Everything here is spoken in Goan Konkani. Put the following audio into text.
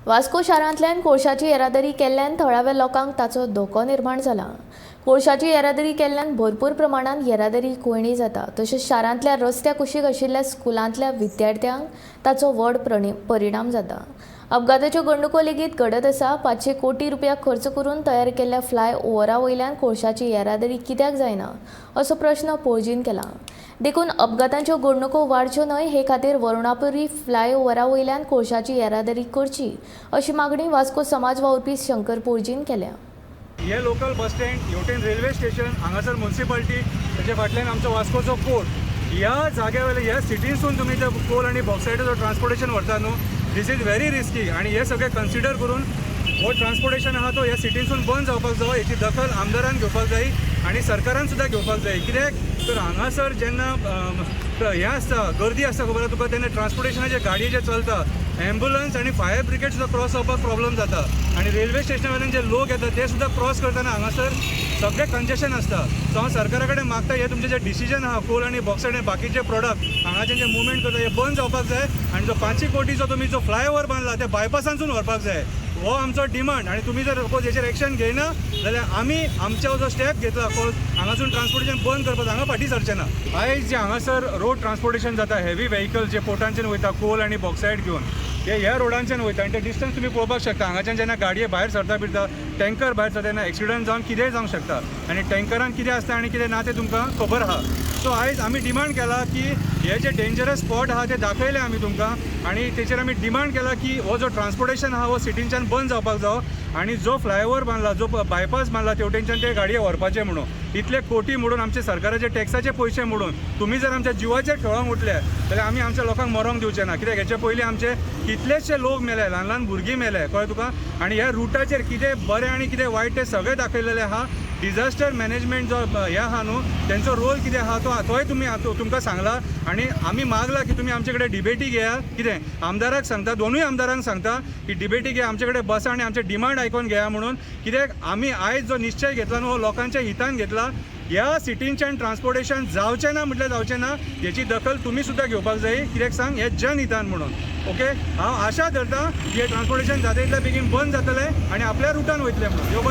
वास्को शारांतल्यान कोळशाची येरादारी केल्ल्यान थळाव्या लोकांक ताचो धोको निर्माण जाला. कोळशाची येरादारी केल्ल्यान भरपूर प्रमाणांत येरादारी कोंयडी जाता. तशेंच शारांतल्या रस्त्या कुशीक आशिल्ल्या स्कुलांतल्या विद्यार्थ्यांक ताचो व्हड परिणाम जाता. अपघाताच्यो घडणुको लेगीत घडत आसा. 500 कोटी रुपया खर्च करून तयार केल्ल्या फ्लाय ओव्हरा वयल्यान कोळशाची येरादारी कित्याक जायना असो प्रश्न पोळजीन केला. देखून अपघातांच्यो घडणुको वाडच्यो न्हय हे खातीर वरुणापुरी फ्लाय ओव्हरा वयल्यान कोळशाची येरादारी करची अशी मागणी वास्को समाज वावुरपी शंकर पोळजीन केल्या. हे लोकल बस स्टँड, हेवटेन रेल्वे स्टेशन, हांगासर मुन्सिपाल्टी, ताच्या फाटल्यान आमचो वास्कोचो पोर्ट. ह्या जाग्या वयल्या ह्या सिटींसून तुमी ते कोल आनी बॉक्सायटाचो ट्रान्सपोर्टेशन व्हरता न्हू, this is very risky. आनी हे सगळें कन्सिडर करून हो ट्रान्सपोर्टेशन आहा तो ह्या सिटींसून बंद जावपाक जावो. हेची दखल आमदारान घेवपाक जाय आनी सरकारान सुद्दां घेवपाक जाय. कित्याक तर हांगासर जेन्ना हें आसता, गर्दी आसता, खबर आहा तुका, तेन्ना ट्रान्सपोर्टेशनाचे गाडये जे चलता, एम्बुलन्स आनी फायर ब्रिगेड सुद्दां क्रॉस जावपाक प्रॉब्लम जाता. आनी रेल्वे स्टेशना वयल्यान जे लोक येता ते सुद्दां क्रॉस करतना हांगासर सगळें कंजेशन आसता. सो हांव सरकारा कडेन मागता, हे तुमचें जे डिसिजन आहा, कोल आनी बॉक्सायड आनी बाकीचे प्रोडक्ट हांगाचे जे मुवमेंट करता, हे बंद जावपाक जाय. आनी जो 500 कोटीचो तुमी जो फ्लायओवर बांदला ते बायपासांसून व्हरपाक जाय, हो आमचो डिमांड. आनी तुमी जर सपोज हेचेर एक्शन घेयना जाल्यार आमी आमचो जो स्टेप घेतला कोल हांगासून ट्रान्सपोर्टेशन बंद करपाक, हांगा फाटीं सरचे ना. आयज जे हांगासर रोड ट्रान्सपोर्टेशन जाता, हेवी व्हेकल जे पोर्टांच्यान वयता कोल आनी बॉक्सायड घेवन, ते ह्या रोडांच्यान वयता. आनी ते डिस्टन्स तुमी पळोवपाक शकता. हांगाच्यान जेन्ना गाडये भायर सरता बिरता, टँकर भायर सरता, तेन्ना एक्सिडंट जावन कितेंय जावंक शकता. आनी टँकरान कितें आसता आनी कितें ना तें तुमकां खबर आहा. सो आयज आमी डिमांड केला की हे जे डेंजरस स्पॉट आहा ते दाखयले आमी तुमकां आनी तेचेर आमी डिमांड केला की हो जो ट्रान्सपोर्टेशन आहा हो सिटींच्यान बंद जावपाक जावो आनी जो फ्लायओवर बांदला, जो बायपास बांदला, तेवटेनच्यान ते गाडये व्हरपाचे म्हणून. इतले कोटी म्हणून, आमचे सरकाराचे टॅक्साचे पयशे म्हणून तुमी जर आमच्या जिवाचेर खेळोंक उठले जाल्यार आमी आमच्या लोकांक मरोंक दिवचे ना. कित्याक हेचे पयलीं आमचे कितलेशे लोक मेले, ल्हान ल्हान भुरगीं मेले, कळ्ळें तुका. आनी ह्या रुटाचेर कितें बरें आनी कितें वायट तें सगळें दाखयलेलें आहा. डिझास्टर मॅनेजमेंट जो हे आहा न्हू, तेंचो रोल कितें आहा तो तोय तुमी तुमकां सांगला. आनी आमी मागला की तुमी आमचे कडेन डिबेटी घेया. कितें आमदाराक सांगता, दोनूय आमदारांक सांगता की डिबेटी घेया, आमचे कडेन बसा आनी आमचे डिमांड आयकोन घेया म्हणून. कित्याक आमी आयज जो निश्चय घेतला न्हू हो लोकांच्या हितान घेतला. ह्या सिटींच्यान ट्रान्सपोर्टेशन जावचें ना म्हटल्यार जावचें ना, हेची दखल तुमी सुद्दां घेवपाक जाय. कित्याक सांग, हे जनहितान म्हणून. ओके, हांव आशा धरता की हे ट्रान्सपोर्टेशन जाता तितल्या बेगीन बंद जातलें आनी आपल्या रुटान वयतलें म्हणून. देव बरें.